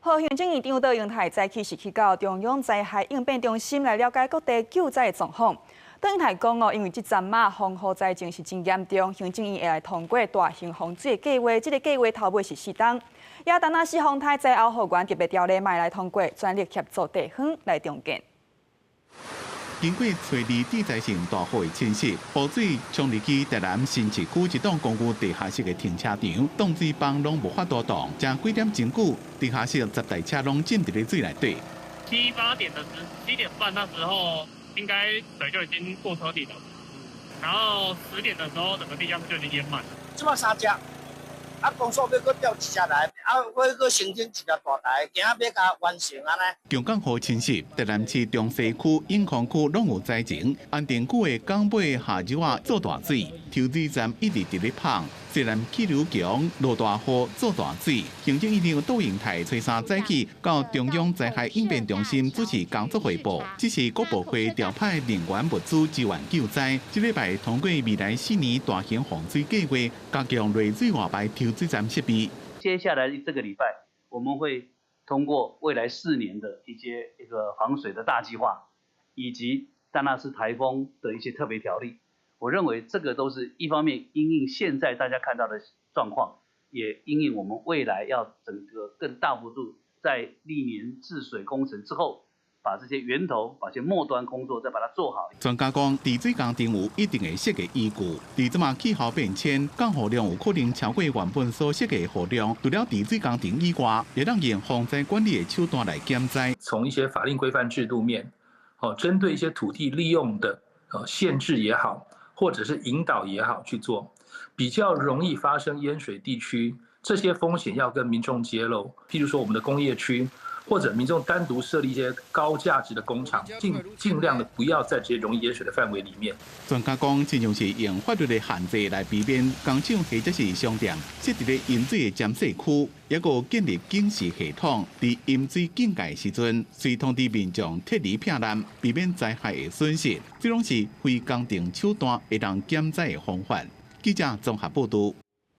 好，行政院長杜英台早起是去到中央災害應變中心來了解各地救災的狀況。杜英台講哦，因為這陣仔風雨災情是真嚴重，行政院會來通過大型防水的計劃，這個計劃頭尾是4冬。也達納斯風颱災後復原特別條例嘛來通過，全力協助地方來重建。經過初二地災性大雨的侵襲，雨水沖入去台南新市區一棟公寓地下室的停車場，擋水枋攏無法度擋，才幾點鐘久，地下室10台車攏浸佇咧水內底。七八點的時，7點半那時候，應該水就已經過車底了。然後10點的時候，整個地下室就已經淹滿。這馬三隻，啊，公所欲閣調一隻來，啊，欲閣申請一隻大台，今仔欲共完成按呢。強降雨侵襲，台南市中西區、永康區攏有災情，安定區的港尾下晝仔做大水，抽水站一直佇咧噴，西南氣流強，落大雨做大水。行政院長杜英台初三早起到中央災害應變中心主持工作匯報，這是各部會調派人員物資支援救災。這禮拜通過未來4年大型防水計劃，加強濾水外排抽水站設備。接下來這個禮拜，我們會通過未來4年的一些一個防水的大計劃，以及達納斯颱風的一些特別條例。我認為這個都是一方面因應現在大家看到的狀況，也因應我們未來要整個更大幅度在歷年治水工程之後，把這些源頭、把這些末端工作再把它做好。專家講，治水工程有一定的設計依據。佇這馬氣候變遷，降雨量有可能超過原本所設計的雨量。除了治水工程以外，會當用防災管理的手段來減災。從一些法令規範制度面，哦，針對一些土地利用的限制也好，或者是引導也好去做，比較容易發生淹水地區，這些風險要跟民眾揭露。譬如說我們的工業區，或者民眾單獨設立一些高價值的工廠，盡量的不要在這些容易淹水的範圍裡面。專家講，親像是用法律的限制來避免工廠或者是商店設佇咧淹水的潛勢區，抑閣建立警示系統，佇淹水警戒時陣，隨通知民眾撤離避難，避免災害的損失。這攏是非工程手段會當減災的方法。記者綜合報道。